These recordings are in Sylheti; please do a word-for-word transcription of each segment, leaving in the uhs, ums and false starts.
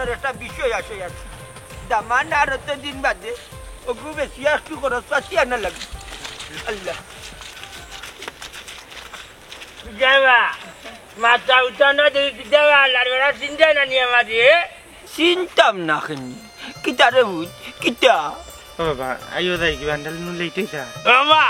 আর একটা বিষয় আছে আর কি। দামান আর অত দিন বাদে ওগু বেশি একটু খরচ পাতি আনা লাগে। আল্লাহ। যাবা, মাথা উঠানো দেখি কিতা বা আল্লাহর বেড়া চিন্তা না নিয়ে আমারে। চিনতাম না কেনে। কিতা রে ভূত? কিতা? ও বাবা, আইও যাই কি বান্ডাল নু লেইটে যা। বাবা,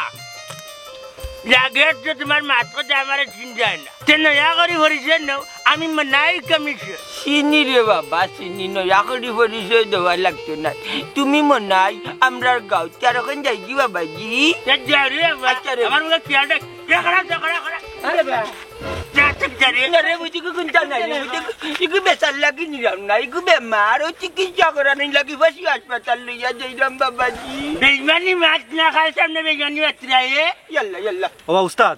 লাগে তো তোমার মাত কথা আমারে চিনতায় না। তে নয়া করি পরিচয় নাও, আমি মনাই কমিশন। চিনি রে বাবা, চিনি, নয়া করি পরিচয় দেওয়া লাগতো না। তুমি মনাই আমরার গাঁও, তে আর অখন যাই কি বাবাজি? তে যাও রে বাবা, আচ্ছা রে। আমার মুখে খেয়াল রাখ। এ, খাড়া, খাড়া, খাড়া। আরে বা। যা, চুপ যা রে। না রে, বুঝি কি কুন্তা নাই রে, বুঝি কি, ইগু বেচার লাগি নিলাম না, ইগু বেমার, ও চিকিৎসা করানি লাগি বেশি হাসপাতাল লইয়া যাইলাম বাবাজি। বেইমানি মাত না খায় সামনে বেইমানি মাতরা এ। ইয়াল্লা, ইয়াল্লা। ও বা উস্তাদ,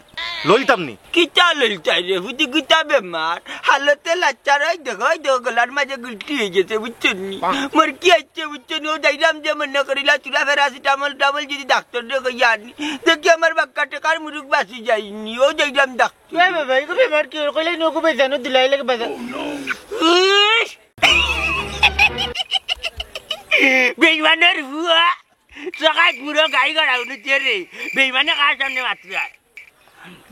লইতাম নি? কিতা লইতায় রে, হুদি কিতা বেমার, হালতে লাচ্চার অই দেখো, অই দেখো, গলার মাঝে গুলটি অই গেছে, বুঝছো নি? মোর কি অইছে, বুঝছো নি? ও যাইলাম যে মনে করিলা, চুরা প্যারাসিটামল টামল যদি ডাক্তাররে কইয়া আনি, দেখি আমার বাক্কা টেকার মুরুগ বাঁচি যায়নি, ও যাইলাম ডাক্তার। ওই বাবা, ইগু বেমার কি ওর কইলাই নগু বেজানো দিলাই লাগে বাজার। ইস! বেইমানর ফুয়া, সকাল পুরো গাই গড়া উঠেছে রে। বেইমানে কার সামনে মাতরায়?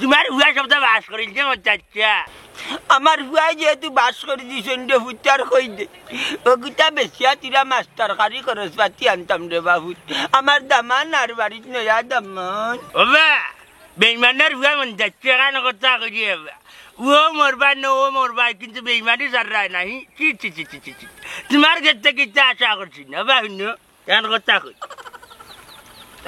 তোমার ফুয়া সবটা বাস করিল যে মন চাচ্ছা। আমার ফুয়ায় যেহেতু বাস করি দিছইন রে, ফুতার কই দে। ও কিতা বেচিয়া তিরা মাস্টার খারি খরচ পাতি আনতাম রে বাবু। আমার দামান আর বাড়িত নয়া দামান। ওবা, বেইমানর ফুয়া মন চাচ্ছা, কান কথা কইছি এবা। ও মরবা না, ও মরবা, কিন্তু বেইমানি সাররায় নাই। ছি, ছি, ছি। তোমার ক্ষেত্রে কিতা আশা করছি না, বা হুনো। এন কথা কই।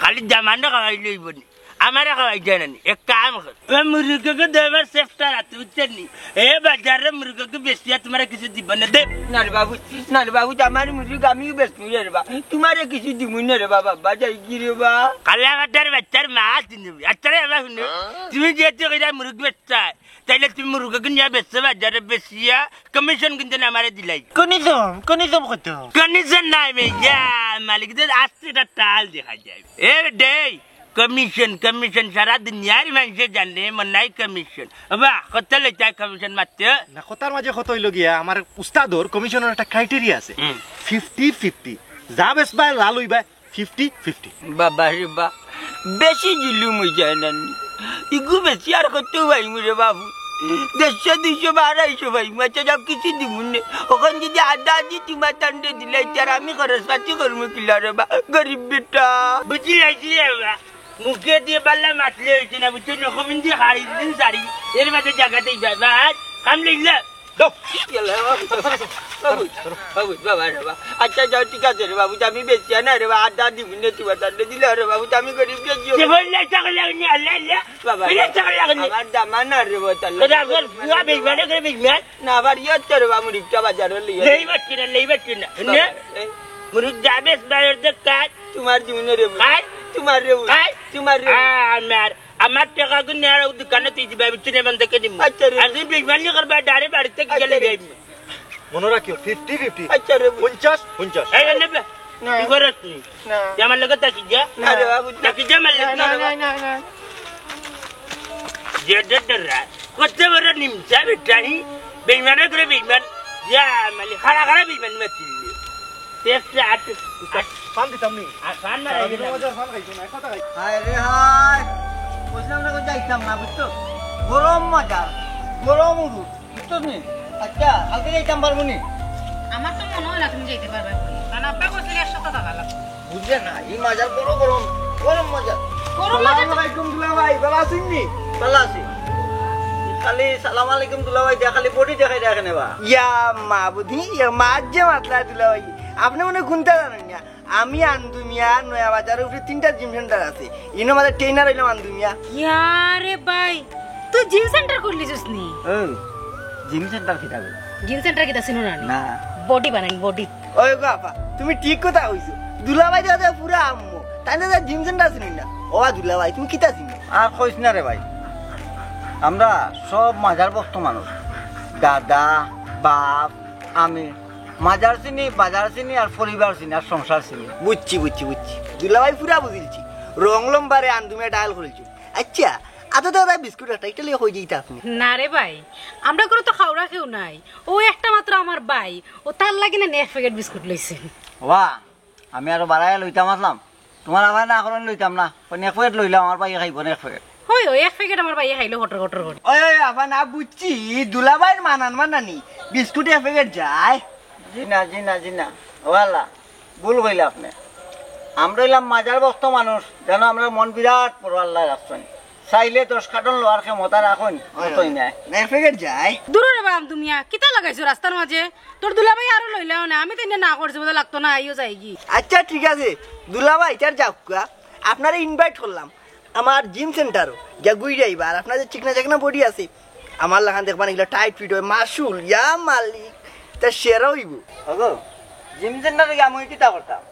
খালি দামানরে খাওয়াইলে অইবো নি? আমারে খাওয়াই যায় না নি? এক কাম কর। ও মুরুগকে দে আমার সেফটা রাতে, বুঝছো নি? এ বাজারে মুরুগকে বেচিয়া তোমারে কিছু দিব না, দে। না রে বাবু, না রে বাবু, আমার মুরুগ আমিও বেচমু রে বা। তোমারে কিছু দিমু না রে বা, বাবা, যাই কি রে বা? কালা কাটার বাচ্চার মা চিনবি। আচ্ছা রে, এবার হুনো। তুমি যেহেতু কইরা মুরুগ বেচতায়, তাইলে তুমি মুরুগকে নিয়া বেচছো বাজারে বেচিয়া কমিশন কিন্তু না আমারে দিলাই। কমিশন, কমিশন কত? কমিশন নাই বে, ইয়া, মালিক তো আসছে, এটা টাল দেখা যায়। এ রে, কমিশন, কমিশন সারা দুনিয়ার মানুষে জানে, মনাই কমিশন। বাবা, কত লইতায় কমিশন মারতে? না, কথার মাঝে কত অইলো গিয়া, আমার উস্তাদর কমিশনর একটা criteria আছে। হুম। Fifty fifty. যা বেচবায়, লাল অইবায়, ফিফটি ফিফটি। বাবা রে বা, বেশি জুলুম অই যায় না নি? ইগু বেশি আর কত পাইমু রে বাবু? দেড়শো, দুইশো বা আড়াইশো পাইমু। আচ্ছা যাও, কিছু দিমু নে। অখন যদি আধা আধি তোমার তান্ডে দিলাই, তার আমি খরচ পাতি করমু কিলা রে বা, গরিব বেটা। বুঝি লাইছি রে বা, মুখে দিয়ে পাল্লা মাতলে অইছে না, বুঝছো? নখবিন দিয়ে হাড়ি দিন সারি, এর মাঝে জায়গা দেই বা, বা, কাম লইলা। দাও। ইয়াল্লা, বাবু, বাবু, বাবু, বাবা রে বাবা। আচ্ছা, যাও, ঠিক আছে রে বাবু, আমি বেচিয়া না রে বাবা, আধা দিমু নে তোমার তান্ডে দিলে রে বাবু, আমি গরিব গেছি। সে বললে, টাকা লাগে নি, আল্লাহ, আল্লাহ। বাবা, বললে, টাকা লাগে নি। আমার দামান না রে বাবা, তাহলে। ওটা আপনার পুয়া বেইমানে করে বেইমান। না, আবার ইয়ে তো রে বাবা, মুরুগটা বাজারো লইয়া। নেই বাচ্চি না, নেই বাচ্চি না। বাবা, নে? এই। মুরুগ যাবে, বাইরে দেখ কাজ। তোমার দিমু নে রে বাবু। কাজ? তোমার রে বাবু। কাজ? তোমার রে বাবু। আ, আমার আমার টাকা গুনে আর দোকানে তুই দিবা, বুঝছো নি? এমন দেখে দিমু। আচ্ছা রে। আর তুই বেইমানি করবা, ডাইরেক্ট বাড়ি থেকে আচ্ছা গেলে রে। যাইবি। মনে রাখিও, ফিফটি ফিফটি। আচ্ছা রে। পঞ্চাশ পঞ্চাশ। এই, এই, নেবে। না। তুই করস নি? না। তুই আমার লগে থাকি যা। না রে বাবু, না। থাকি যা, আমার লগে না, না, না। না, না, না। যে, যে, যে, রা-, কত বড় নিমচা বেটা হি, বেইমানে করে বেইমান। যা, মালি, খাড়া খাড়া বেইমান মাতিলে। টেস্ট আট। উস্তাদ, পান দিতাম নি? আর পান মারা সারাদিন দিলাম। মজার পান খাইছো না, এক কথা খাই। হায় রে হায়, কইছিলাম না, কই যাইতাম না, বুঝছো? গরম মজা, গরম উরুট, বুঝছো নি? আচ্ছা, কালকে যাইতাম পারবো নি? আমার তো মনে হয় না তুমি যাইতে পারবে, কারণ আব্বা কইছিল একশো টাকা লাগবে। বুঝলে না, এই মজার বড় গরম, গরম মজা। গরম মজা তো আসসালামু আলাইকুম দুলাভাই, ভালা আছইন নি? ভালা আছি। খালি সালাম আলাইকুম দুলাভাই দিয়া, খালি বডি দেখাই দেখেন এবার। ইয়া মাবুদ, ইয়া মাত যে মাতলা দুলাভাই। আপনে মনে কুন্তা জানইন না? আমি আন্দু মিয়া নয়া বাজারর উপরে তিনটা জিম সেন্টার আছে। ইনো মাঝে ট্রেনার অইলাম আন্দু মিয়া। ইয়া রে ভাই, তুই জিম সেন্টার খুললিছস নি? ও, জিম সেন্টার কিতা বে? জিম সেন্টার কিতা চিনো না নি? না। বডি বানাইন, বডি। ওই গো আপা, তুমি ঠিক কথা কইছো। দুলাভাই দাদা পুরা আম্মু। তাইন তো জিম সেন্টার চিনইন না। ও দুলাভাই, তুমি কিতা চিনো? আর কইস না রে ভাই। আমরা সব মাজার ভক্ত মানুষ। দাদা, বাপ, আমি। মাজার চিনি, বাজার চিনি, আর পরিবার চিনি, আর সংসার চিনি। বুঝছি, বুঝছি, বুঝছি। দুলাভাই পুরা বুঝিলছি। রং লম্বারে আন্দু মিয়া ডায়াল করিলছি। আচ্ছা, আতো তো ভাই বিস্কুট একটা, এটা লিয়ে হয়ে যাইতা আপনি। না রে ভাই, আমরা করে তো খাওরা কেউ নাই। ও একটা মাত্র আমার ভাই, ও তার লাগি না এক প্যাকেট বিস্কুট লইছে। ওয়া, আমি আরো বাড়াইয়া লইতাম আসলাম, তোমার আবার না করেন লইতাম না, অখন এক প্যাকেট লইলাম, আমার ভাইয়ে খাইব না এক প্যাকেট। হই, হই, এক প্যাকেট আমার ভাইয়ে খাইলো, কটর কটর করে। ওই, ওই, আবার না বুঝছি, দুলাভাইর মানান মানানি, বিস্কুট এক প্যাকেট যায়? জি না, জি না, জি না, ওয়াল্লা, ভুল কইলা আপনি। আমরা হইলাম মাজার ভক্ত মানুষ, জানো, আমরা মন বিরাট বড় আল্লাহ রাখছেন। চাইলে দশ কার্টন লওয়ার ক্ষমতা রাখুন, অতই নাই। না, এক প্যাকেট যায়। দূর রে বাম দুমিয়া, কিতা লাগাইছো রাস্তার মাঝে? তোর দুলাভাই আরো লইলাও না, আমি তো এনে না করছি, বলে লাগতো না, আইও যাইগি। আচ্ছা, ঠিক আছে, দুলাভাই, ইতার যাউক্কা, আপনারে ইনভাইট করলাম আমার জিম সেন্টারও, গিয়া ঘুরি আইবা। আর আপনার যে চিকনা চাকনা বডি আছে, আমার লাখান দেখবা না, এগুলা টাইট ফিট হয়, মাসুল, ইয়া মালিক, তা সেরা হইব। ওগো, জিম সেন্টারে গিয়া আমি কিতা করতাম?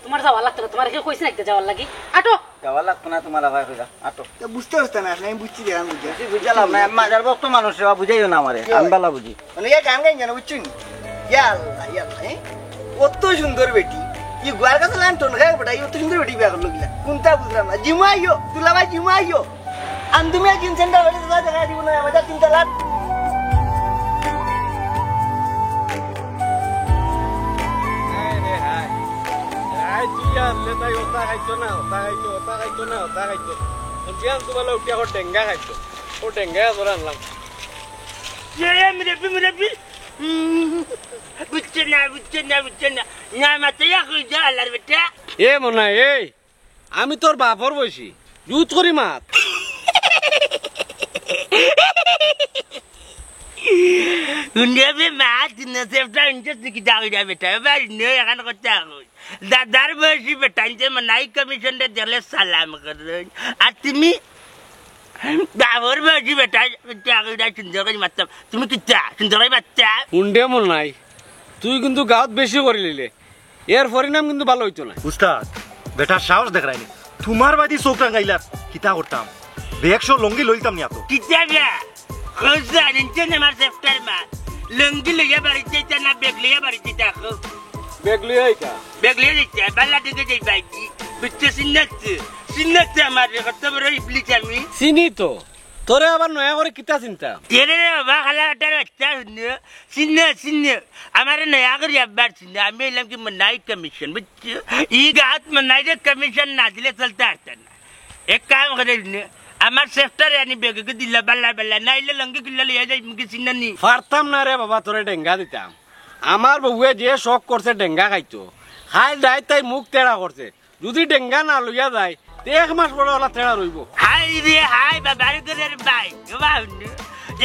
তোমার যাওয়া লাগতো না, তোমার কেউ কইছে নাকি যাওয়ার লাগি? আটো। যাওয়া লাগতো না, তোমার আবার কইলা, আটো। তা বুঝতে পারছ না, আসলে আমি বুঝছি, দেখান বুঝছি। বুঝছি, বুঝলাম না, আমি মাজার ভক্ত মানুষ রে, বুঝাইও না আমারে, কি আমি হয়? বালা বুঝি। মানে, ইয়া গান গাইন জানো, বুঝছো নি? ইয়া আল্লাহ, ইয়া আল্লাহ, হ্যাঁ? কত সুন্দর বেটি। ই গুয়ার কাছে লান টোন খায় বেটা, ই অত সুন্দর বেটি বিয়া করলো কিলা? কোনটা বুঝলাম না। জিমা আইও, দুলাভাই জিমা আইও। আন্দুমিয়া জিম সেন্টার হলে তো দেখা দিব না, আমাদের তিন তলার। হায় রে হায়। হায়, তুই আর লে তাই ওটা খাইতো না, ওটা খাইতো, ওটা খাইতো না, ওটা খাইতো। তো বিয়ান তোমার উঠে এখন ডেঙ্গা খাইতো। ও ডেঙ্গা ধরে আনলাম। এ, এ, মুরব্বি, মুরব্বি। উম, বুঝছে না, বুঝছে না, বুঝছে না। না, মাথায় কই যা, আল্লাহর বেটা। এ মনাই, এই, আমি তোর বাপর বয়সী, জুত করি মাত। হুনিয়া বে মা, দিনে সেফটা ইঞ্চে তুই কিতা কইরা বেটা, এবার নে এখন কথা কই। দাদার বয়সী বেটা, ইঞ্চে মনাই কমিশনরে দিলে সালাম করুন। আর তুমি বাপর বয়সী বেটা, কিতা কইরা সুন্দর করি মাততাম। তুমি কিতা সুন্দর করি মাততা? হুন দে মনাই, তুই কিন্তু গাউত বেশি করি লিলে। এর পরিণাম কিন্তু ভালা অইতো নায়। উস্তাদ, বেটার সাহস দেখরায়নি। তুমার বায়দি চউখ রাঙাইলার, কিতা করতাম? বেগশো লুঙ্গি লইতাম নি আতো। কিতা বে? খোঁজা, নিচে নে আমার সেফটার মাল। লুঙ্গি লইয়া বাড়িত যাইতা না বেগ লইয়া বাড়িত যাইতা, কও? বেগ লইয়া আইতা। বেগ লইয়া যাইতা, বালা দিকে যাইবায়দি। বুঝছো, চিনছো? চিনছো আমারে, কত বড় ইবলিস আমি। চিনি তো। তোরে আবার নয়া করি কিতা চিনতাম? এরে রে বাবা, খালা কাটার বাচ্চা, হুনো। চিনো, চিনো। আমারে নয়া করি আবার চিনো। আমি অইলাম কি মনাই কমিশন, বুঝছো? ই গাউত মনাইরে কমিশন না দিলে চলতে পারতো না। এক কাম করে হুনো, আমার সেফটারে আনি বেগে দিলা বালা বালা, নাইলে লুঙ্গি খুলিয়া লইয়া যাইমুগি, চিনো নি? পারতাম না রে বাবা, তোরে ডেঙ্গা দিতাম। আমার বউয়ে যে শখ করছে ডেঙ্গা খাইতো, খাইল রাইত তাই মুখ তেড়া করছে। যুদি ডেঙ্গা না লইয়া যায়, তে এক মাস পরে অলা তেড়া রইবো। হায় রে হায়, বাবার ঘরের ভাই, বাবা হুনো।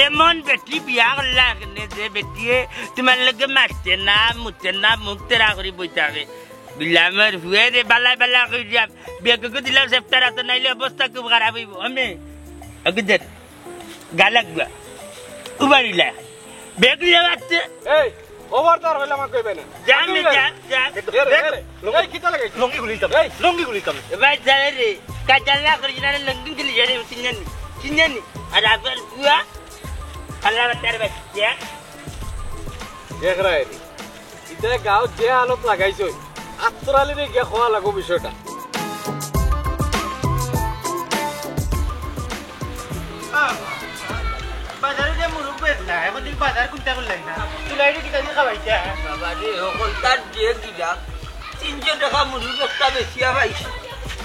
এমন বেটি বিয়া করলা কেনে যে বেটিয়ে তুমার লগে মাততে না, মুততে না, মুখ তেড়া করি বই থাকে। বিলামর হুয়ে রে, বালা বালা কই দিলাম। বেগকে দিলাম সেফটার আতো, নাইলে অবস্থা খুব খারাপ অইবো। আমি, ওকে দে। গালাগুয়া। উবারিলা। বেগ লইয়া বাড়ছে। এই, খবরদার অইলে আমারে কইবে না। যা, আমি যা, যা। এরে, এরে, লুঙ্গি, এই, কিতা লাগাইছ? লুঙ্গি খুলিতাম। এই। লুঙ্গি খুলিতাম। এ ভাই, যা রে। কাজাল না করিস না, লুঙ্গি খুলি যা রে, চিনছস নি? চিনছস নি? আর আবার বুয়া, খালা বাটার বাচ্চা। দেখ রে, ইতা গাউত যে আলত লাগাইছইন, আতর আলীরে গিয়া কওয়া লাগবো বিষয়টা। বাজারো যে মুরগ বেচলা, এখন দেখি বাজার কুনটা করলাই না। তুলাইরে কিতা দি খাওয়াইতা? বাবা রে, অখন তার যে গিরা, তিনশো টেকা মুরগ একটা বেচিয়া পাইছি।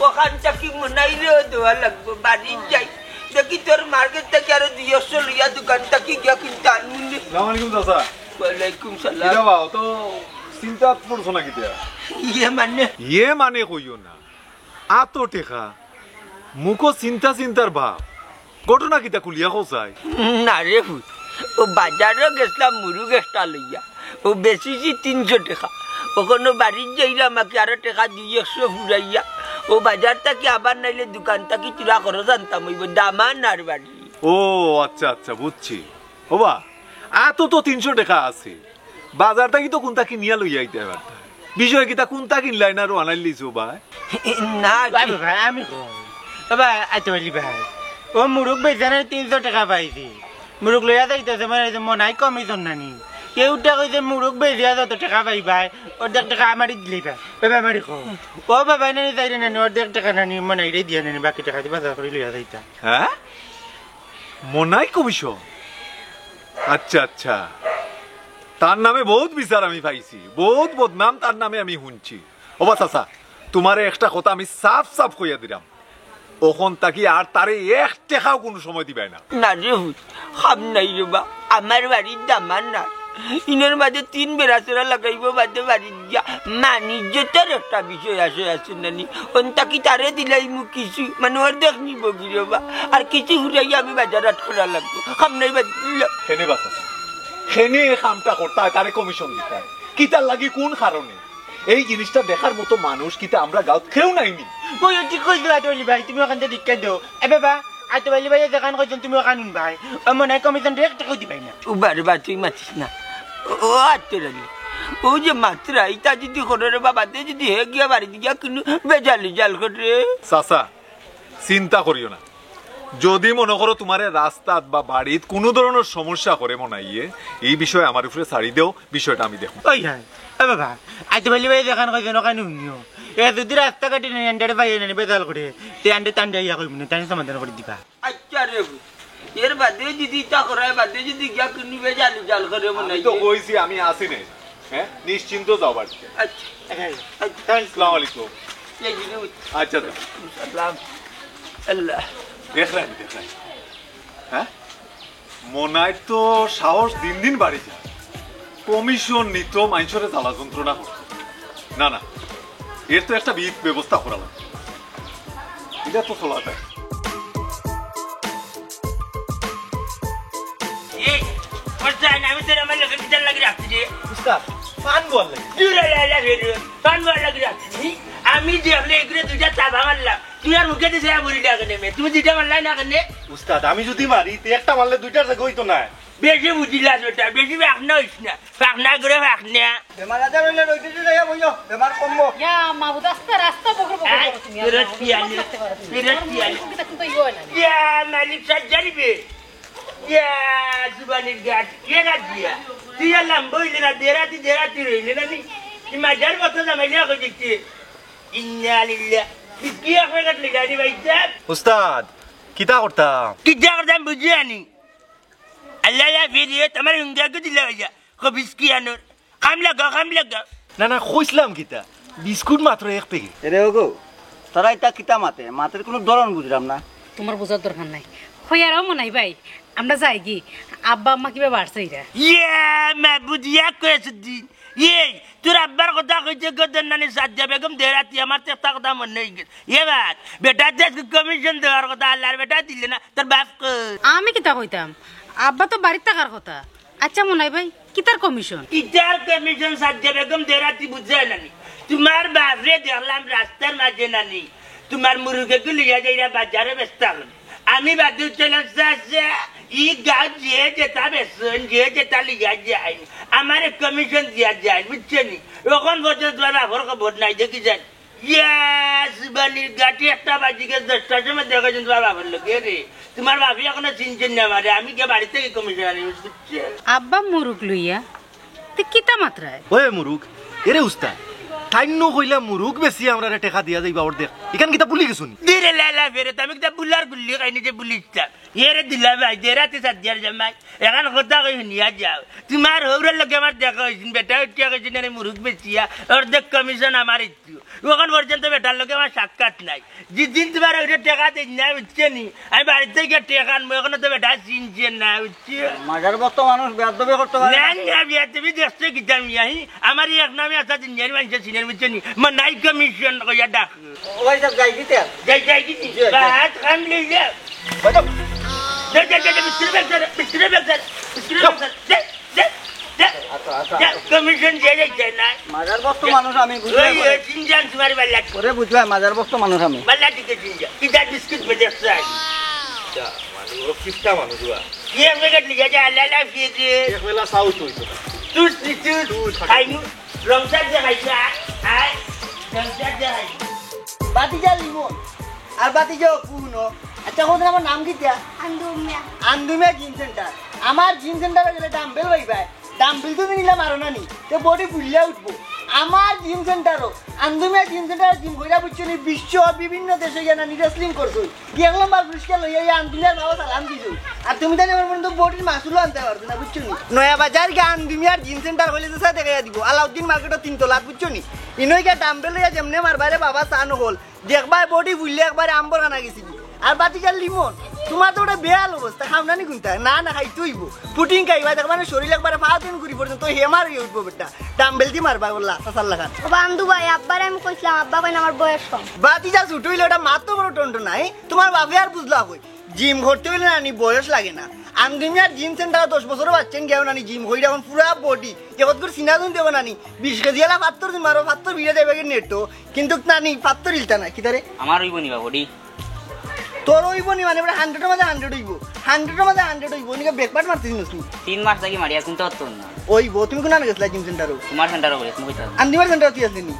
অখান থাকি মনাইরেও দেওয়া লাগবো, বাড়িত যাই। দেখি তোর মার্কেট থাকি আরো দুই একশো লইয়া দোকান থাকি গিয়া কিনতা আনমুনে। আসসালামু আলাইকুম চাচা। ওয়ালাইকুম সালাম। কিতা বা, অত চিন্তাত পড়ছো না কিতা? ইয়ে মানে? ইয়ে মানে কইও না। আতো টেকা, মুখো চিন্তা চিন্তার ভাব। ঘটনা কিতা খুলিয়া কও চাই? না রে পুত, অউ বাজারো গেছলাম মুরগ একটা লইয়া, অউ বেচিছি তিনশো টেকা। অখন অউ বাড়িত যাইরাম, বাকি আরো টেকা দুই একশো ফুরাইয়া, অউ বাজার থাকি আবার নাইলে দোকান থাকি চুরা খরচ আনতাম অইবো, দামান্নার বাড়ি। ও আচ্ছা আচ্ছা, বুঝছি। ওবা, আতো তো তিনশো টেকা আছে, বাজার থাকি তো কুন্তা কিনিয়া লইয়া আইতায় পারতায়। বিষয় কিতা, কুন্তা কিনলায় না, রোয়ানাইল দিছো ভাই? না, ভাই, কি? ভাই, আমি কই। ও ভাই, আইতে পারলি ভাই। অউ মুরগ বেচা নায়, তিনশো টেকা পাইছি। মুরগ লইয়া যাইতাছে, মানে, এই যে মনাই কমিশন নানি। কেউ উঠা কইছে, মুরগ বেচিয়া যত টেকা পাইবায়, অর্ধেক টেকা আমারে দিলেই ভাই। ও ভাই, আমারে কও। ও ভাই, ভাই, নানি, যাইরে নানি, অর্ধেক টেকা নানি, মনাইরে দিয়া নানি, বাকি টেকা দি বাজার করি লইয়া যাইতা। হ্যাঁ? মনাই কমিশন? আচ্ছা, আচ্ছা। তার নামে বউত বিচার আমি পাইছি, বউত বদনাম তার নামে আমি হুনছি। ওবা চাচা, তুমারে একটা কথা আমি সাফ সাফ কইয়া দিরাম, অখন থাকি আর তারে এক টেকাও কুনু সময় দিবায় না। না রে পুত, কাম নাই রে বা, আমার বাড়িত দামান নাই। ইনর মাঝে তিন বেড়া চড়া লাগাইবো বাদে বাড়িত গিয়া মান ইজ্জতর একটা বিষয় আছে, আছে না নি? অন থাকি তারে দিলাইমু কিছু, মানে অর্ধেক নিবো গি রে বা, আর কিছু ফুরাইয়া আমি বাজার হাট করা লাগবো। কাম নাই বাদ দিলাম। কেনে বা চাচা, কেনে এ কামটা করতায়, তারে কমিশন দিতায়? কিতার লাগি, কুন কারণে? এই জিনিসটা দেখার মতো মানুষ কিতা আমরার গাঁওত কেউ নাই নি? ওই, ওই ঠিক কইছো আতর আলী ভাই, তুমি অখানতা দেখিয়া দেও। এ বাবা, আতর আলী ভাইয়ে যেখান কইছইন তুমি অখান হুনবায়। ও মনাই কমিশনরে এক টেকাও দিবায় না। ওবা রে বা, তুই মাতিস না। ও, ও আতর আলী, অউ যে মাতরা, ইতা যুদি করো রে বাবা, তে যুদি হে গিয়া বাড়িত গিয়া কুনু বেজাল উজাল করে। চাচা, চিন্তা করিও না। যুদি মনো করো তুমারে রাস্তাত বা বাড়িত কুনু ধরনর সমস্যা করে মনাইয়ে, ই বিষয় আমার উপরে ছাড়ি দেও, বিষয়টা আমি দেখমু। ওই হ্যাঁ, এ বাবা, আতর আলী ভাইয়ে যেখান কইছইন অখান হুনিও। এ যুদি রাস্তাঘাটে নাই, এনরে পাইয়া নাই বেজাল করে, তে এনরে তানরে আইয়া কইমু নে, তাইন সমাধান করি দিবা। আচ্ছা রে, এর বাদে যুদি ইতা করায়, বাদে যুদি গিয়া কুনু বেজাল উজাল করে মনাইয়ে। আমি তো কইছি আমি আছি নে। হ্যাঁ, নিশ্চিন্ত যাও বাড়িত। আচ্ছা। আচ্ছা। আসসালামু আলাইকুম। এই যে, আচ্ছা, দাও। সালাম। আল্লাহ। দেখরায়, দেখরায়। হ্যাঁ? মনাইর তো সাহস দিন দিন বাড়ি যায়। কমিশন নিতো, মাইনষরে জ্বালা যন্ত্রণা করতো। না, না, এর তো একটা বিহিত ব্যবস্থা করা লাগবো। ইটা তো চলা যায়। এই, ওস্তাদ, আমি তোর আমার লগে কিতার লাগি রাখছি রে? উস্তাদ, পান বল লাগি। দূর হ, লা, লা, বেরো। পান বল লাগি রাখছি। আমি দেখলে এগুলো দুইটা চাবা মারলাম। তুই আর মুখে দিছে আর বলি না কেনে মে? তুমি দুইটা মারলাই না কেনে? উস্তাদ, আমি যুদি মারি, তে একটা মারলে দুইটার জাগা অইতো না। বেশি বুঝিলাস বেটা, বেশি ফাকনা অইস না। ফাকনা করে ফাকনা। বেমার আজার অইলে রইদে যাইয়া বইও, বেমার কমবো। ইয়া মাবুদ, আস্তা রাস্তা বকর বকর হ্যাঁ? করো তুমি, আর ফিরত মাবুদ, কি আনি? মাত মারতে পারো তুমি। ফিরত আমার কি মুখ আনি? দেখতে তুমি তো ইয়ে না। ইয়া মালিক সাজ্জারি বে। ইয়া জুবানির গাট, ইয়ে না দিয়া। তুই আর লম্বা অইলে না, দেরাতি দেরাতি রইলে না নি। কি মাজার মতো জামাইলে এখন দেখতে। ইন্না লিল্লাহ। কি এক প্যাকেট লিলানি ভাই সাহেব? উস্তাদ, কিতা করতাম? কিতা করতাম বুঝি আনি। আল্লাহ আল্লাহ ফিরিয়ে তোমার হুঙ্গা কে দিলা ভাইয়া। কবিস কি আনোর? কাম লাগা, কাম লাগা। না, না, কইছিলাম কিতা? বিস্কুট মাত্র এক প্যাকেট। এরে ওগো, তারা ইতা কিতা মাতে? মাতের কুনু ধরন বুঝলাম না। তোমার বুঝার দরকার নাই। হইয়ারও মনাই ভাই, আমরা যাইগি। আব্বা আম্মা কিবা বাড়ছে এরা। ইয়া, মা বুঝিয়া কয়েছে দিন। এই, তোর আব্বার কথা কইছে গো, তোর নানি সাজ্জা বেগম দেরাতি, আমার তো একটা কথা মনে অই গেছে। এ বাদ, বেটা যে কমিশন দেওয়ার কথা, আল্লাহর বেটা দিলে না, তোর বাপ কই? আমি কিতা কইতাম? আব্বা তো বাড়িত থাকার কথা। আচ্ছা মনাই ভাই, কিতার কমিশন? কিতার কমিশন সাজ্জা বেগম দেরাতি বুঝায় নানি? তোমার বাপরে দেখলাম রাস্তার মাঝে নানি, তোমার মুরুগে গু লইয়া যাইরা বাজারে বেচতা। আমি বাদে চলে চাচা, ই গাঁও যে যেটা বেচন, যে যেটা লইয়া যায়, আমারে কমিশন দিয়া যায়, বুঝছো নি? অখন পর্যন্ত তোমার বাপর খবর নাই, দেখি যান। ইয়া, জুবানির গাটি একটা বাজি গেছে, দশটার সময় দেখা যান তোমার বাপর লগে রে। তোমার বাপে এখনো চিনছেন না আমারে, আমি গিয়া বাড়ি থাকি কমিশন আনি, বুঝছো? আব্বা মুরুগ লইয়া? তে কিতা মাতরায়? ওয়ে মুরুগ, এরে উস্তাদ, তাইন নু কইলা মুরুগ বেচিয়া আমরারে টেকা দিয়া যাইবা অর্ধেক। ইখান কিতা ভুলি গেছো নি? দিরে লালা ফেরত, আমি কিতা ভুলার গুল্লি খাইনি যে ভুলিছতাম। এরে দিলা ভাই, দেরাতি সাজ্জার জামাই, এখান কথা কই হুনিয়া যাও। তোমার হউরর লগে আমার দেখা অইছে, বেটা উঠিয়া কইছে না রে মুরুগ বেচিয়া, অর্ধেক কমিশন আমার ইচ্ছু। অখন পর্যন্ত বেটার লগে আমার সাক্ষাৎ নাই। যেদিন তোমার ওইটা টেকা দেই না, বুঝছো নি? আমি বাড়িত গিয়া টেকা আনমু, অখনো তো বেটা চিনছে না, বুঝছো? মাজার বস্ত মানুষ বেয়াদবি করতে পারে না। না, না, বেয়াদবি দেখছো কিতা মিয়া, হি? আমার এই এক নামে আছে, দুনিয়ার মানুষে চিনের, বুঝছো নি? মনাই কমিশন কইয়া ডাক। ও ভাই সাহেব, যাই দিতে? যাই, যাই দিতে? জি, জি। বাদ খান লই যা। ভাই সাহেব। যা, যা, যা, যা, বিস্কুট ব্যাগ ধর, বিস্কুট ব্যাগ ধর, বিস্কুট ব্যাগ ধর। যা। যা, যা, আচ্ছা, আচ্ছা। যা, কমিশন দিয়া যাইতে না। মাজার বস্ত মানুষ আমি, বুঝলে ওই, করে। ওই, চিনজান তোমার বাল্লা। ওরে বুঝলে, মাজার বস্ত মানুষ আমি। বাল্লা দিকে চিনজা। কি যা বিস্কুট বেচে চাই? যা, মানুষ, ও কিপটা মানুষ, ওয়া। কি এক প্যাকেট লিখে যা, আল্লাহ আল্লাহ ফিরে দে। এক বেলা চাও তো হইতো না। তুই, তুই, তুই, তুই, খাইনু, রংসার যে খাইছু, আয়, আয়, রংসার যে খাইছু। বাতি যা লিমন। আর বাতি যাও কুনো। আচ্ছা, কোন আমার নাম কিতা? আন্দুমিয়া। আন্দুমিয়া জিম সেন্টার। আমার জিম সেন্টারে গেলে ডাম্বেল পাইবায়। ডাম্বেল তো নিলাম আরো নানি। তে বডি ফুলিয়া উঠবো। আমার জিম সেন্টারো, আন্দুমিয়া জিম সেন্টারো জিম কইরা বুঝছো নি, বিশ্ব বিভিন্ন দেশে গিয়া নানি রেসলিং করছো। কি এক নম্বর পুরস্কার লইয়া এই আন্দুমিয়ার বাবা সালাম দিছো। আর তুমি তাইলে আমার পর্যন্ত বডির মাসুলও আনতে পারছো না, বুঝছো নি? নয়া বাজার গিয়া আন্দুমিয়ার জিম সেন্টার কইলে তো সাথে দেখাইয়া দিব। আলাউদ্দিন মার্কেটও তিন তলাত, বুঝছো নি? ইনো গিয়া ডাম্বেল লইয়া যেমনে মারবারে বাবা সান হল। দেখবায় বডি ফুললে একবারে আম্বর খানা গেছি কি। আর বাতিজার লিমন, তোমার তো ওটা বেহাল অবস্থা, খাও না নি কোনটা? না, না, খাইতে হইব। পুটিং খাইবা, দেখবা না শরীর একবারে ফাতিন গুড়ি পর্যন্ত হেমার হয়ে উঠবো বেটা। ডাম্বেল দি মারবা বললা, চাচার লাখান। ও বান্দু ভাই, আব্বারে আমি কইছিলাম, আব্বা কইন আমার বয়স কম। বাতিজা ছুট হইলে ওটা মাত্র বড় টন্ট নাই, তোমার বাপে আর বুঝলা কই? জিম করতে হইলে নানি বয়স লাগে না। আন্দুমিয়ার জিম সেন্টারে দশ বছরও বাচ্চেন গেও নানি জিম কইরা এখন পুরা বডি। একত করে সিনা দুন দেবো নানি, বিশ কেজি এলা পাত্তর দিন মারো, পাত্তর ভিড়ে দেবে নেটো। কিন্তু নানি, পাত্তর ইলতা না, কিতারে? আমার হইব নি বা বডি? তোর হইব নি মানে, হান্ড্রেডের মাঝে হান্ড্রেড হইব। হান্ড্রেডের মাঝে হান্ড্রেড হইব। নিকে ব্যাকপার্ট মারতে চিনস নি? তিন মাস থাকি মারি, আর কোনটা হতো না। ওই বউ, তুমি কোন আনে গেছিলা জিম সেন্টারও? তোমার সেন্টারও করি, তুমি কইতা? আন্দিবার সেন্টার তুই আসলি নি?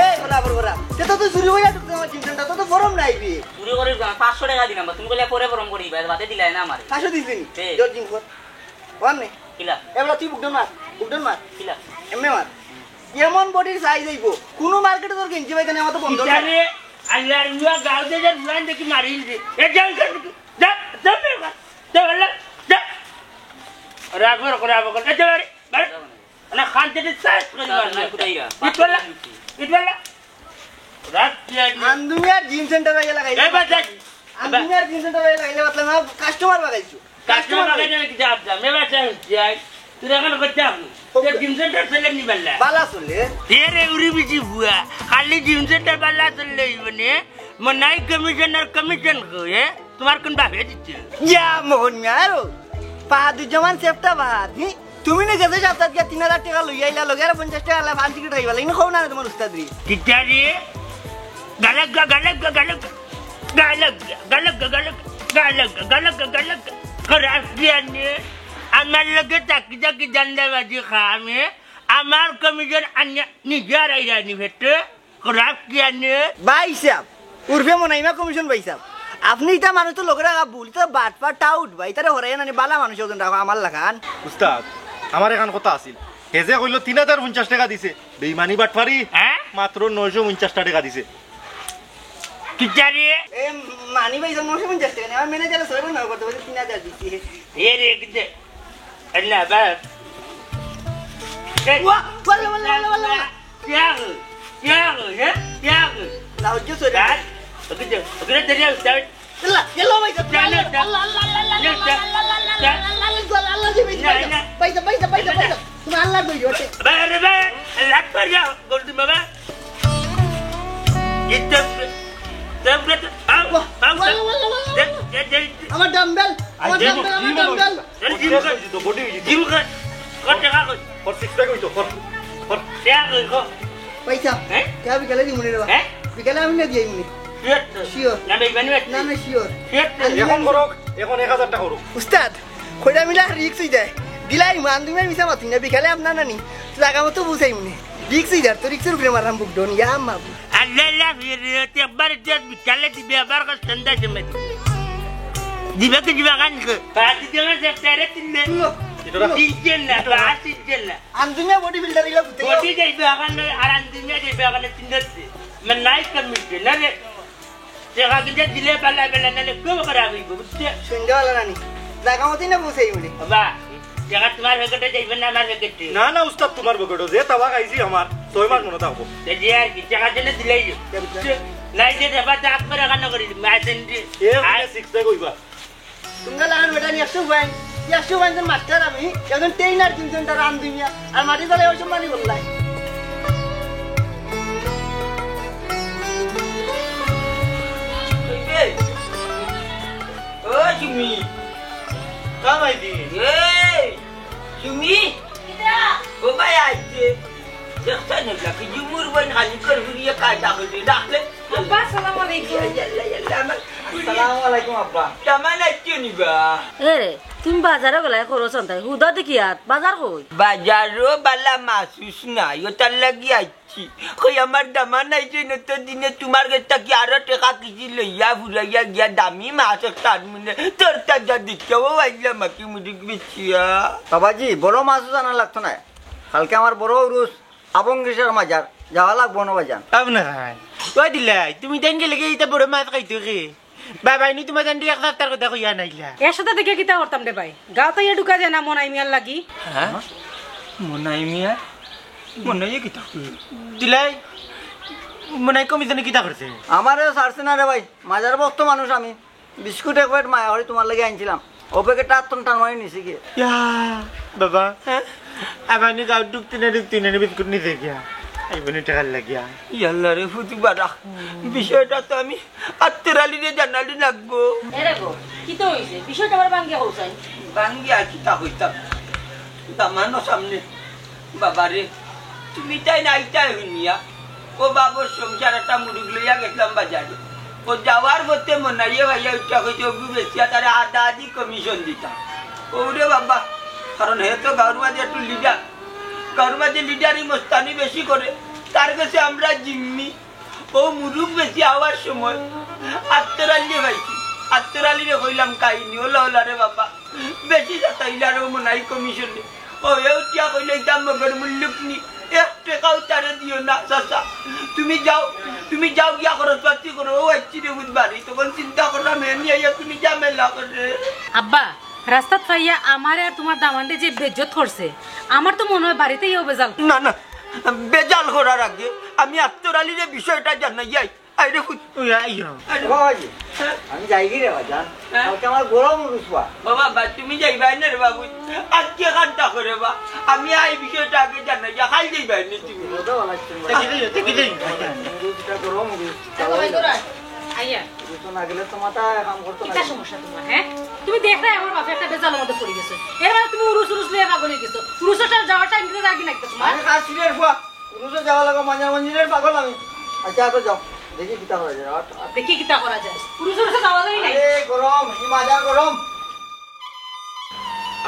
এই, হলা বড় বড়। তে তো তুই চুরি হইয়া ঢুকতে আমার জিম সেন্টার, তো তো গরম নাই বি। চুরি করি না, পাঁচশো টাকা দিলাম, তুমি কইলে পরে গরম করি, বাদে দিলাই না আমার। পাঁচশো দিস নি? তে। জোর জিম কর। ওয়ান নে। কিলা? এবলা তুই বুকডন মার, বুকডন মার। কিলা? এমনে মার। এমন বডির সাইজ হইব, কোনো মার্কেটে তোর গেঞ্জি পাইতে না, আমার তো বন্ধ না। ইতারে, আল্লাহর নুয়া গাঁও দে যা, নুয়ান দেখি মারিল দে। এ যা, যা, যা, যা, যা, যা, আল্লাহ, যা। রাগ বের করে, রাগ বের করে। এ যা, বাড়ি, বাড়ি। না, খান থেকে সাইজ করে মার। না, কোথায় গা? ইটওয়ালা, ইটওয়ালা। রাগ কি আর আন্দুমিয়ার জিম সেন্টার আইয়া লাগাইলে। এ বাচ্চা। আন্দুমিয়ার জিম সেন্টার আইয়া লাগাইলে, বাতলা না, কাস্টমার বাগাইছো। কাস্টমার কাস্টমার বাগাইছো। বাগাইলে কি যাব, যাব? এ বাচ্চা, যাই। তুই এখন করতে আপনি। ওকে। তোর জিম সেন্টার চলে নি বাল্লা? বালা চলে। এ রে, উড়ি বিচি বুয়া। খালি জিম সেন্টার বাল্লা চললে হইব নে। মনাই কমিশনার কমিশন কো, এ? তোমার কোন বাপে দিচ্ছে? ইয়া, মোহন মিয়া, আরো। বাহাদুর জামান সেফটা বাহাদ, হি? তুমি না গেছে সপ্তাহ গিয়া তিন হাজার টাকা লইয়া আইলা, লগে আর পঞ্চাশ টাকা আলা, পান সিগারেট খাইবা, ইনো কও না তোমার উস্তাদ রে। কিতা রে? গালক গা, গালক গা, গালক গা, গালক গা, গালক গা, গালক গা, গালক গা, গালক গা, গালক গা। খরাস কি আনে? আমার লগে তাকি তাকি ধান্দাবাজি খামে, আমার কমিশন আনিয়া নিজে আর আইরানি ভেটে। খরাস কি আনে? ভাই সাহেব, উর্ফে মোনাইমা কমিশন ভাই সাহেব, আপনি ইতা মানুষ তো লগে রাখা ভুল, ইতা বাটপার টাউট ভাই, ইতারে হরাইয়া নানি বালা মানুষ একজন রাখো আমার লাখান। উস্তাদ, আমার এখান কথা আছিল, হেজে কইলো তিন হাজার পঞ্চাশ টাকা দিছে, বেইমানি বাটপারি, হ্যাঁ? মাত্র নয়শো পঞ্চাশ টাকা দিছে। কিতা রে? এ, মানি ভাই, নয়শো পঞ্চাশ টাকা নেই, আমার ম্যানেজারে ছয়শো নয় করতে বলছে, তিন হাজার দিছি। এ রে, কিতা? আল্লাহ, বাস। এ, ওয়া, ওয়াল্লা, ওয়াল্লা, ওয়াল্লা, ওয়াল্লা, ওয়াল্লা। ত্যাগ, ত্যাগ, হে? ত্যাগ। না, হচ্ছে, সরি। বাস। ওকে দে, ওকে দে, দে, দে। আল্লাহ, আল্লাহ, ভাই, যা, যা, যা। আল্লাহ, আল্লাহ, আল্লাহ, যা, যা, যা। আল্লাহ, আল্লাহ, ভাই, যা, না, ভাই, যা, না। ভাই, যা, ভাই, যা, ভাই, যা, ভাই, যা। তুমি আল্লাহর বই, ওঠে। বাবা রে বাবা, লাখ মারিয়া, গোলটি বাবা। ইতে, তে, তে, আও, ওয়াল্লা, আও, ওয়াল্লা, ওয়াল্লা, দে, ওয়াল্লা। দে, দে। আমার ডাম্বেল, আমার আই, ডাম্বেল, আমার জিম ডাম্বেল। বডি হইছে তো, বডি হইছে তো। জিম কর, কর, টাকা কর। কর, সিক্স প্যাক হইতো, কর, কর। টাকা কর, কর। পয়সা। হ্যাঁ? কে বিকালে দিমুনে রে বা? হ্যাঁ? বিকালে আমি না দিয়াইমুনে। শিওর তো? শিওর। না, বেইমানি হচ্ছে। না, না, শিওর। শিওর তো? এখন করুক, এখন এক হাজার টাকা করুক। উস্তাদ, কইরা মিলা রিক্স হই যায়। দিলাই মান তুমি মিছা মাতি না, বিকালে আপনার নানি। জাগা মতো বুঝাইমুনে। রিক্স হই যার, তো রিক্সের উপরে মারাম বুক ডন, ইয়া মাবু। আল্লাহ, আল্লাহ, ফিরে, তুই একবার ইতিহাস বিকালে দিবে, আবার কর সন্ধ্যা সময় দিবে। দিবে কি দিবে, কান কর। বাদ দিতে আমার সব তেরে তিন দিন। শুনো। তিন দিন না, বাদ তিন দিন না। আন্দুমিয়া বডি বিল্ডার ইলা বুঝতে বডি যাইবে ওখানে, আর আন্দুমিয়া যাইবে ওখানে তিন দিন। মানে নাই কমিশন, না রে। টেকা কিতা দিলে বালা বালা, নালে খুব খারাপ হইব, বুঝছে? শুনতে ভালো নানি। জাগা মতোই না বুঝাই বলে। বাবা, টেকা তোমার পকেটে যাইবে না আমার পকেটে? না, না, উস্তাদ, তোমার পকেটে। যে তাবা খাইছি আমার, ছয় মাস মনে থাকবো। তো যে আর কি, টেকা দিলে দিলেই যে। বুঝছে? নাই যে দেবা, তো একবার এখানে করি দিবে, আসেন যে। এ, আর সিক্স প্যাক হইবা। তুঙ্গা লাগান বেটা নিয়ে একশো পয়েন্ট, একশো পয়েন্ট মাস্টার আমি, একজন ট্রেনার কিন্তু তারা আন দুনিয়া, আর মাটি তলে ওই সব মারি বললাই। এই, ও সুমি, কামাই দি। এই, সুমি, কিতা? ও ভাই আইছে। দেখছ না, কি জুমুর বইন খালি করে ঘুরিয়ে কায়দা করে ডাকলে। আব্বা, আসসালামু আলাইকুম। ইয়াল্লা, ইয়াল্লা, আমার আসসালামু আলাইকুম, আব্বা। কেমন আছো নিবা? এ রে, তুমি বাজারো গেলায় খরচ আনতায়, হুদা দেখি আত, বাজার কই? বাজারো বালা মাছ উছ নাই, অটার লাগি আইছি। কই আমার দামান আইছে না তো দিনে, তুমার গেছ থাকি আরো টেকা কিস্তি লইয়া ফুরাইয়া গিয়া দামি মাছ একটা আনমু নে, তোর তাজা দিকে ও আইলা মাকি মুরুগ বেচিয়া। বাবাজি, বড় মাছ উছ আনা লাগতো নায়, কালকে আমার বড় উরুস, আবঙ্গেশ্বর মাজার, যাওয়া লাগবো না বাজান। আব না খাই। ওই দিলাই, তুমি তাইন গেলে কি ইতা বড় মাছ খাইতো কে? বাবাইনি তুমার জানদি এক সপ্তাহর কথা কইয়া নাইলা। এর সাথে দেখে কিতা করতাম রে ভাই? গাঁও তো ইয়ে ঢুকা যায় না মনাই মিয়ার লাগি। হ্যাঁ? মনাই মিয়া? মনাইয়ে কিতা কই? দিলাই, মনাই কমিশনে কিতা করছে? আমারে ছাড়ছে না রে ভাই, মাজার ভক্ত মানুষ আমি। বিস্কুট এক প্যাকেট মায়া করি তুমার লাগি আনছিলাম, ও প্যাকেটটা আত্তন টান মারি নিছি গিয়া। ইয়া, বাবা, হ্যাঁ? আবার নি গাঁও ঢুকতে না ঢুকতে না বিস্কুট নিছে গিয়া। আইবো নি টেকার লাগিয়া। ইয়াল্লা রে ফুতু বাড়া, বিষয়টা তো আমি আত্তর আলীরে জানালি লাগবো। এরে গো, কিতা অইছে? বিষয়টা আবার ভাঙ্গিয়া কওছাইন। ভাঙ্গিয়া কিতা কইতাম? দামানর সামনে, বাবারে, তুমি তাইন আইতায় হুনিয়া, ও বাবর সংসার একটা মুরুগ লইয়া গেছলাম বাজারে। ও যাওয়ার পথে মনাইয়ে ভাইয়া উঠা কইছে, ওগু বেচিয়া তারে আধা আধি কমিশন দিতাম। ওরে বাবা, কারণ হে তো গাঁওর মাঝে একটু লিডার, গাঁওর মাঝে লিডারি মস্তানি বেশি করে, তার গেছে আমরা জিম্মি। ও মুরুগ বেচি আওয়ার সময় আত্তর আলীরে পাইছি। আত্তর আলীরে কইলাম কাহিনী, ওলা ওলা রে বাবা, বেশি সাতাইলা রে ও মনাই কমিশনে। ও এ উঠিয়া কইলে, "ইতা মগর মুল্লুক নি, এক টেকাও তারে দিও না, চাচা। তুমি যাও, তুমি যাও গিয়া খরচ পাতি করো, ও আইছি রে বুধবারই।" তখন চিন্তা করলাম, হে নিয়া তুমি ঝামেলা করে। আব্বা, রাস্তাত পাইয়া আমারে আর তুমার দামানরে যে বেইজ্জত করছে, আমার তো মনে অয় বাড়িতে ইয়েও বেজাল। না, না, বেজাল করার আগে আমি আত্তর আলীরে বিষয়টা জানাইয়াই। আইরে ফুত। ওই আইও। আরে, ওই, হ্যাঁ? আমি যাইগি রে বাজান। হ্যাঁ? কালকে আমার গরম উরুস বা। ও বাবা, তুমি যাইবায় না রে বাবু। আজকে কান্তা করে বা। আমি এই বিষয়টা আগে জানাইয়া, কাল যাইবায় না তুমি। ওটা ভালো লাগছে না। দেখি যাই, দেখি যাই। উরুসটা গরম উরুস। আইয়া। উরুস না গেলে তো মাথা কাম করতো না। কিতা সমস্যা তুমার, হ্যাঁ? তুমি দেখরায় আমার বাপে একটা বেজালর মধ্যে পড়ি গেছে। এর মানে তুমি উরুস উরুস লইয়া পাগল অই গেছো। উরুসর সাথে যাওয়ার টাইম দিতে লাগি না একটা তুমার। আরে, কার সিলের ফুয়া? উরুসে যাওয়া লাগা মাঝে মাঝে রে পাগল আমি। আচ্ছা, আচ্ছা, যাও। দেখি কিতা করা যায়। আট, আট। দেখি কিতা করা যায়। উরুসে উরুসে যাওয়া যায় নাই। আরে, গরম, ই মাজার গরম।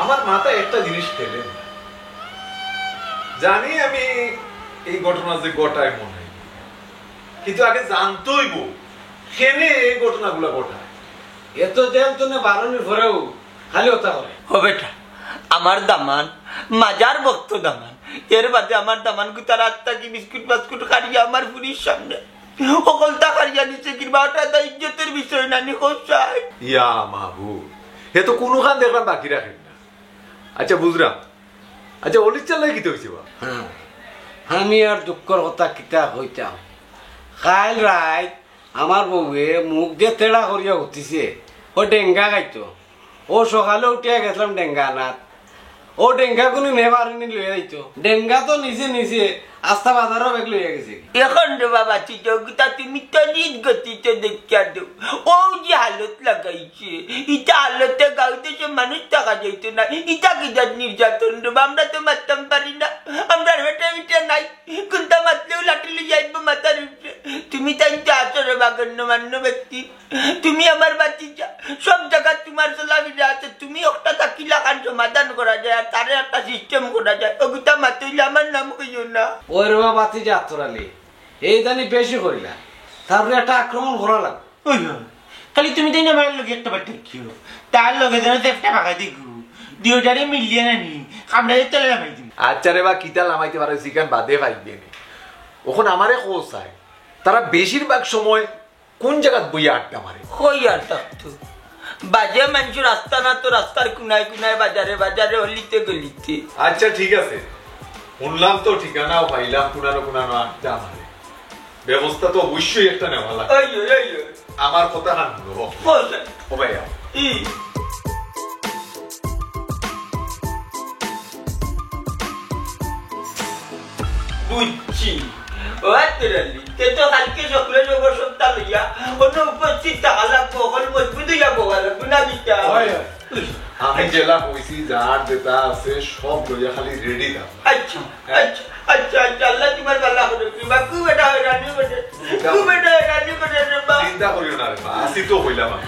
আমার মাথায় একটা জিনিস খেলে না। জানি আমি এই ঘটনা যে ঘটায় মনে হয়। কিন্তু আগে জানতে অইবো, কেনে এই ঘটনাগুলা ঘটায়। এত জেল তো না বারোনি পরেও খালি ওটা করে। ও বেটা, আমার দামান, মাজার ভক্ত দামান। এর বাদে আমার দামান গুতার আত্মা কি বিস্কুট বাস্কুট কাড়িয়া আমার ফুরির সামনে হকলতা কাড়িয়া নিছে কিবা, ওটা তো ইজ্জতের বিষয় না নি, কও চাই। ইয়া মাবুদ, হে তো কুনুখান দেখলাম বাকি রাখেন না। আচ্ছা, বুঝলাম। আচ্ছা, অলিচ্ছার লাগি কিতা অইছে বা? হ্যাঁ, আমি আর দুঃখর কথা কিতা কইতাম। কাইল রাইত আমার বউয়ে মুখ দিয়া তেড়া করিয়া উঠিছে, ও ডেঙ্গা খাইতো। ও সকালে উঠিয়া গেছিলাম ডেঙ্গা আনাত। ও ডেঙ্গা কুনু মেয়ে বারোনি লইয়া যাইতো। ডেঙ্গা তো নিছে নিছে, আস্তা বাজারও ব্যাগ লইয়া গেছে। এখন রে বাবা, চিটকিতা তুমি তড়িৎ গতিতে দেখিয়া দেও। ও যে হালত লাগাইছে, ইটা হালতে গাঁও দেশে মানুষ থাকা যাইতো না। ইটা কি জাত নির্যাতন রে বা? আমরা তো মারতাম পারি না, আমরার পেটে পিঠে নাই। কুন্তা মাতলেও লাঠি লইয়া আইবো মাথার উপরে। তুমি তাইন তো আছো রে বা গণ্যমান্য ব্যক্তি, তুমি আমার ভাতিজা, সব জাগাত তুমার চলাফিরা আছে, তুমি একটা তা কিলাখান সমাধান করা যায়, আর তারে একটা সিস্টেম করা যায়। অগুতা মাতইলে আমার নাম কইও না। ওই রে বা ভাতিজা আত্তর আলী, এই জানি বেশি করিলা, তারপরে একটা আক্রমণ করা লাগবে। ওই, ওই, খালি তুমি তাইন আমার লগে একটা বার দেখিও, তার লগে যেন চেপটা ফাঁকা দেখু, দুইটারে মিলিয়ে নানি, কামড়াইয়া তলে লামাই দিমু। আচ্ছা রে বা, কিতা লামাইতে পারে, চিকান বাদে পাইবে নি। অখন আমারে কও চাই, তারা বেশিরভাগ সময় কোন জাগাত বইয়া আড্ডা মারে? কই আর থাকতো? বাজে মানষর আস্তানা তো রাস্তার কুনায় কুনায়, বাজারে বাজারে, অলিতে গলিতে। আচ্ছা, ঠিক আছে, হুনলাম তো, ঠিকানাও পাইলাম, কুনানো কুনানো আড্ডা মারে। ব্যবস্থা তো অবশ্যই একটা নেওয়া লাগবে। ওই, ওই, ওই, ওই। আমার কথা হান হুনো। কই স্যার? ও ভাইয়া। ই। বুঝছি। ও আত্তর আলী, তে তো কালকে সকালে জবর সত্তা লইয়া অনো উপস্থিত থাকা লাগবো, অখন মজবুত অইয়া বওয়া লাগবো না কিতা? হয়, হয়। আমি যেলা কইছি, যার যেটা আছে সব লইয়া খালি রেডি থাক। আচ্ছা, আচ্ছা, আচ্ছা, আচ্ছা, আল্লাহ তুমার ভালা করুক রে বা। খুব এটা হয়রানি করে, খুব এটা হয়রানি করে রে বা। চিন্তা করিও না রে বা, আসি তো কইলাম আমি।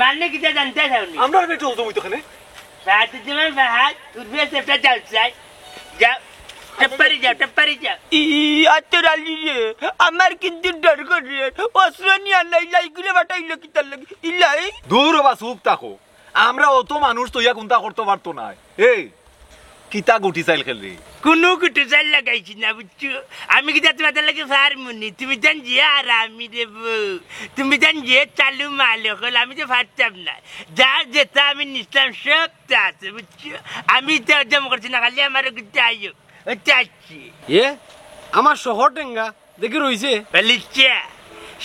মানে কিতা জানতে চাওনি? আমরার বেটা হজম অইতো কেনে? ফাহাদুজ্জামান ফাহাদ, উর্ফে সেটা যাও চাই। যাও, টেপ্পারি যাও, টেপ্পারি যাও। ই, আতর আলী রে, আমার কিন্তু ডর করে। অস্ত্র নিয়া লাই লাই করে ফাটাইলো কিতার লাগি? ইলাই। দূর ওবা, চুপ থাকো। আমরা অত মানুষ থইয়া কুন্তা করতো পারতো নায়। এই, কিতা গুটি চাইল খেলরে? কুনু গুটি চাইল লাগাইছি না, বুঝছো? আমি কিতা তুমার লাগি ফারমুনি? তুমি জান যে আর আমি দেব। তুমি জান যে চালু মাল অকল, আমি তো ফারতাম না। যার যেটা আমি নিছলাম, সব তা আছে, বুঝছো? আমি তো হজম করছি না, খালি আমার গুটি আইও। ও চাচ্ছি। এ, আমার শহর টেঙ্গা, দেখি রইছে। লিচ্ছা,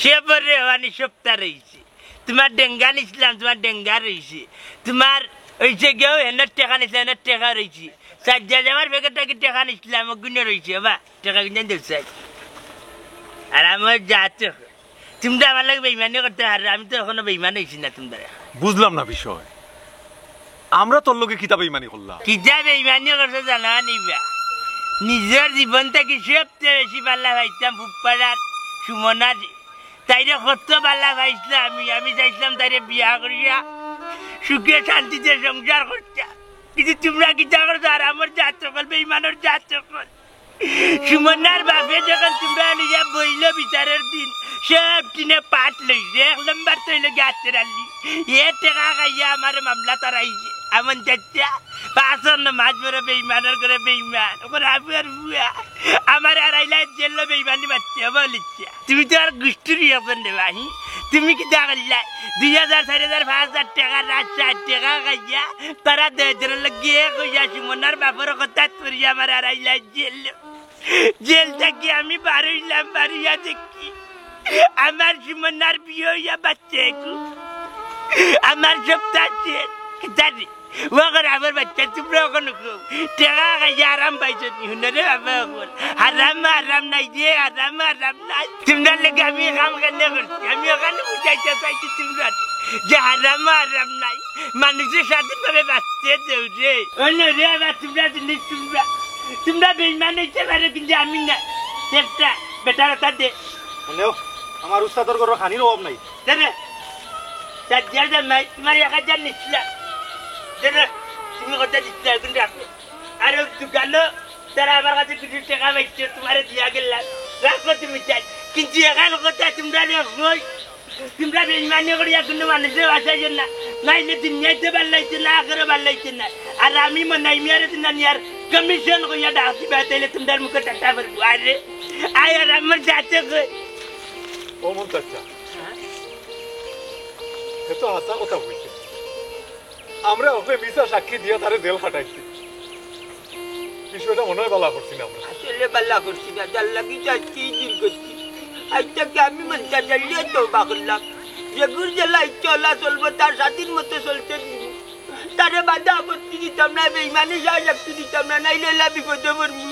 সে পরে হওয়ানি সপ্তাহ রইছে। তুমার ডেঙ্গা নিছলাম, তুমার ডেঙ্গা রইছে। তুমার অইছে গেও, হেনর টেকা নিছলাম, হেনর টেকা রইছে। সাজ্জা জামার প্যাকেট থাকি টেকা নিছলাম, অগুইন রইছে, ওবা, টেকা কিনা দেও চাই। আর আমার জাত, তুমরা আমার লাগি বেইমানি করতে পারো, আমি তো এখনো বেইমান অইছি না তুমরার। বুঝলাম না বিষয়। আমরা তোর লগে কিতা বেইমানি করলাম? কিতা বেইমানি করছো জানো নি বা? নিজর জীবন থাকি সবচেয়ে বেশি ভালা পাইতাম ফুপ্পাড়ার সুমনারে। তাইরে কত ভালা পাইছলাম আমি, আমি চাইছলাম তাইরে বিয়া করিয়া সুখে শান্তিতে সংসার করতাম। কিন্তু তুমরা কিতা করছো, আর আমার জাত অকল, বেইমানর জাত অকল। সুমনার বাপে যখন তুমরারে লইয়া বইলো বিচারর দিন, সব টিনে পাট লইছে, এক নম্বর তো অইলো গিয়া আতর আলী। এ টেকা খাইয়া আমারে মামলা তারাইছে। আমন চাচ্চা, পাঁচ ওয়াক্ত নামাজ পড়ে বেইমানর ঘরো বেইমান, ওর আবুয়ার বুয়া। আমারে আড়াই লাইত জেলো বেইমানি মারতে হবে লিচ্ছা। তুমি তো আর গুষ্টির ইয়ে দেবা, হি? তুমি কিতা করলায়? দুই হাজার, চাইর হাজার, পাঁচ হাজার টেকা, রাত ষাইট টেকা খাইয়া, তারা দুইজনর লগে কইয়া সুমনার বাপর কথাত পড়িয়া আমারে আড়াই লাইত জেলো। জেল থাকি আমি বারইলাম, বারইয়া দেখি আমার সুমনার বিয়া অইয়া বাচ্চা একু। আমার সপ্তাহ শেষ। কিতা রে? ও করে আমার বাচ্চা, তুমরা অখন কও। টেকা খাইয়া আরাম পাইছো নি? হুনো রে বাবা অকল। হারাম, হারাম নাই রে, হারাম, হারাম নাই। তুমরার লগে আমি কাম কেনে করছি? আমি অখান বুঝাইতাম চাইছি তুমরারে যে হারাম, হারাম নাই। মানুষে স্বাধীনভাবে বাঁচতে দেও রে। অনো রে বাবা, তুমরা জিনিস তুমরা। তুমরা বেইমান অইতে পারো, কিন্তু আমি না। একটা বেটার কথা দে। মানে, আমার উস্তাদর ঘরো খানির অভাব নাই। দে রে। চাইর হাজার নাই, তুমার এক হাজার নিছলাম। দে রে, তুমি কথা দিছলায়, অখন রাখো। আর ওই দোকানো তারা আমার কাছে কিছু টেকা পাইছে, তুমারে দিয়া গেলাম। রাখো তুমি চাই। কিন্তু অখান কথা তুমরারে কই, তুমরা বেইমানি করিয়া কুনু মানুষরে বাঁচাইও না, নাইলে দুনিয়াত ভালা অইতো না, আখেরাত ভালা অইতো না। আর আমি মনাই মিয়ারে তুমরা নিয়ার কমিশন কইয়া ডাকছি, বা তাইলে তুমরার মুখো টাটা পড়বো। আরে, আয় আর আমার জাতে কই। ও মন চাচা, হে তো হাছা কথা কইছে। আমরা ওকে মিছা সাক্ষী দিয়া তারে জেল খাটাইছি। বিষয়টা মনে হয় ভালা করছি না আমরা। আসলে ভালা করছি না, যার লাগি তো আজকে এই দিন করছি। আজ থাকি আমি মনটা জানলে তওবা করলাম। যেগুর জেলা ইচ্ছা অলা চলবো, তার স্বাধীন মতো চলতে দিব। তারে বাধা আপত্তি দিতাম না, বেইমানি সাহায্য আপত্তি দিতাম না, নাইলে এলা বিপদে পড়বো।